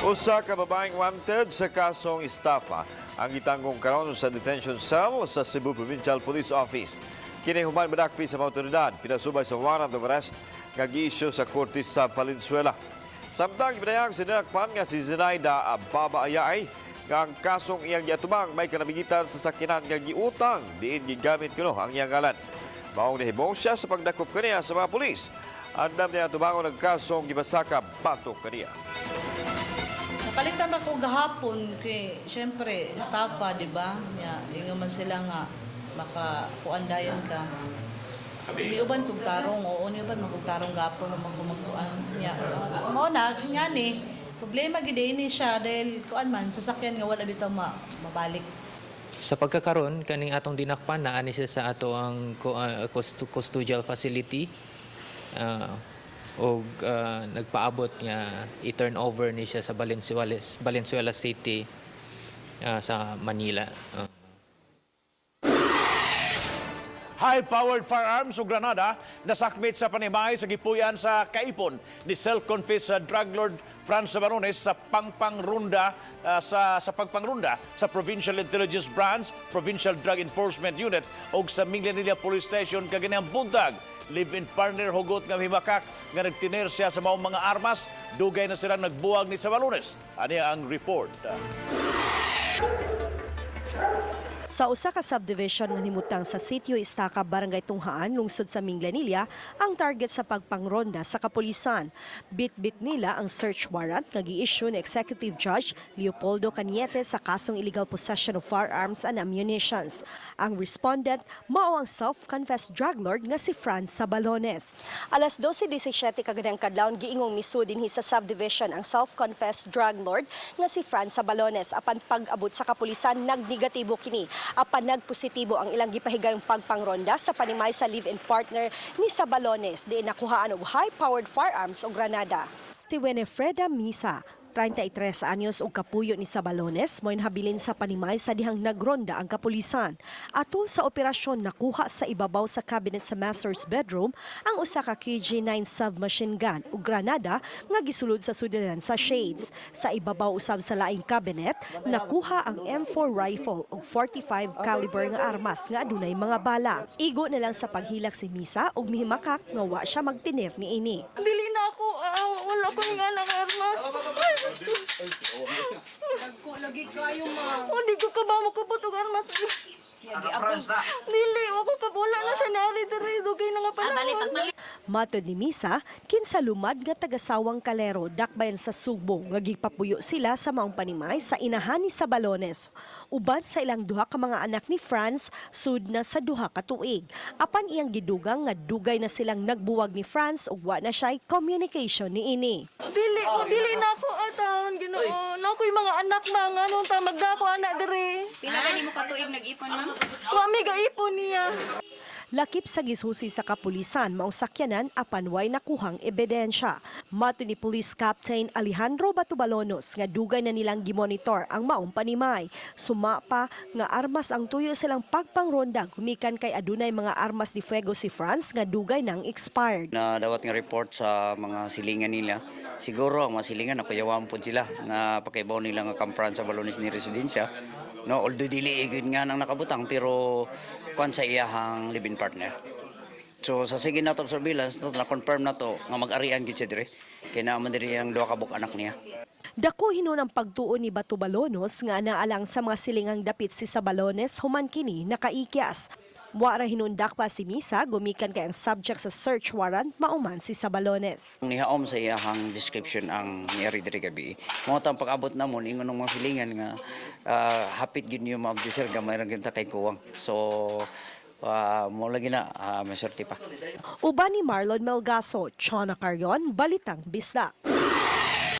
Usa ka babaeng wanted sa kasong estafa ang gitanggong karon sa detention cell sa Cebu Provincial Police Office. Kini human madakpi sa mga otoridad pinasubay sa warrant of arrest nga gi-issue sa korte sa Valenzuela. Samtang gipinayag sa dinakpan nga si Zenaida Ababa Ayaay nga ang kasong iyang giatubang may kanabigitan sa sakyanan nga giutang diin gigamit kuno ang iyang ngalan. Maong nahibong siya sa pagdakop kaniya sa mga pulis. Andam niya atubangon ang kasong gibasaka batok kaniya. Napalitan ako gahapon kay syempre estafa, di ba? Nya ingon man sila nga maka kuan dayon ka. Di uban kog tarong, oo, ni uban man kog tarong gapon man ko magkuan. Nya. Mao na nga ni problema gid ni siya dahil kuan man sasakyan nga wala bitaw mabalik. Sa pagkakaron, kaning atong dinakpan naa ni siya sa ato ang custodial facility og nagpaabot nga i-turn over ni siya sa Valenzuela Valenzuela City sa Manila. High-powered firearms ug granada nasakmit sa panimay sa gipuy-an sa kaipon ni self-confessed drug lord Franz Sabalones sa pangpangrunda sa pagpangrunda sa Provincial Intelligence Branch, Provincial Drug Enforcement Unit ug sa Minglanilla Police Station kaganihang buntag. Live-in partner hugot nga mihimakak nga nagtiner siya sa maong mga armas. Dugay na silang nagbuwag ni Sabalones. Ani ang report. Sa usa ka subdivision nga nahimutang sa Sitio Istaka, Barangay Tunghaan, lungsod sa Minglanilla, ang target sa pagpangronda sa kapulisan. Bit-bit nila ang search warrant nga gi-issue ni Executive Judge Leopoldo Cañete sa kasong illegal possession of firearms and ammunitions. Ang respondent mao ang self-confessed drug lord nga si Franz Sabalones. Alas 12:17 kaganang kadlawon, giingong misud dinhi sa subdivision ang self-confessed drug lord nga si Franz Sabalones. Apan pag-abot sa kapulisan, nagnegatibo kini. Apan nagpositibo ang ilang gipahigayong pagpangronda sa panimay sa live-in partner ni Sabalones diin nakuhaan og high-powered firearms ug granada. Si Wenefreda Misa, 33 anyos ug kapuyo ni Sabalones, mo'y habilin sa panimay sa dihang nagronda ang kapulisan. Atol sa operasyon, nakuha sa ibabaw sa cabinet sa master's bedroom ang usa ka KG9 submachine gun ug granada nga gisulod sa sudanan sa shades. Sa ibabaw usab sa laing cabinet, nakuha ang M4 rifle ug 45 caliber nga armas nga adunay mga bala. Igo na lang sa paghilak si Misa ug mihimakak nga wa siya magtiner niini. Dili na ako, wala ko nga anak armas. Lagi kayo, ma. Oh, di ko ka ba makabot og armas. Dili, ako pa wala na siya naari diri, dugay na nga panahon. Matod ni Misa, kinsa lumad nga tagasawang kalero dakbayan sa Sugbo nga gipapuyo sila sa maong panimay sa inahan ni Sabalones. Uban sa ilang duha ka mga anak ni Franz sud na sa 2 ka tuig. Apan iyang gidugang nga dugay na silang nagbuwag ni Franz ug wa na siya'y communication niini. Dili, oh, dili na ako ataon, Ginoo. Na ako'y mga anak ma nga nung ta magdako anak diri. Pila ka nimo katuig nag-ipon, ma'am? Wa mi gaipon niya. Lakip sa gisusi sa kapulisan maong sakyanan apan way nakuhang ebidensya. Matod ni Police Captain Alejandro Batubalonos nga dugay na nilang gimonitor ang maong panimay. Suma pa nga armas ang tuyo silang pagpangronda gumikan kay adunay mga armas de fuego si Franz nga dugay nang expired. Na dawat nga report sa mga silingan nila. Siguro ang mga silingan nakuyawan po sila nga pakibaw nila nga kampran sa Balones ni residensya. No, although dili gyud nga nang nakabutang pero kuan sa iyahang live-in partner. So sa sige nato surveillance to na confirm na to nga mag-arian gyud siya dire. Kay naa man diri ang duha ka buok anak niya. Dako hinuon ang pagtuo ni Batubalonos nga naalang sa mga silingang dapit si Sabalones human kini nakaikyas. Wa ra hinuon dakpa si Misa gumikan kay ang subject sa search warrant mao man si Sabalones. Nihaom sa iyahang description ang niari diri gabi. Mao tang pag-abot namon ingon ng mga silingan nga hapit gyud niyo ma-observe gamay ra gyud ta kay kuwang. So mo lagi na maswerte pa. Uban ni Marlon Melgaso, Chona Carion, Balitang Bisdak.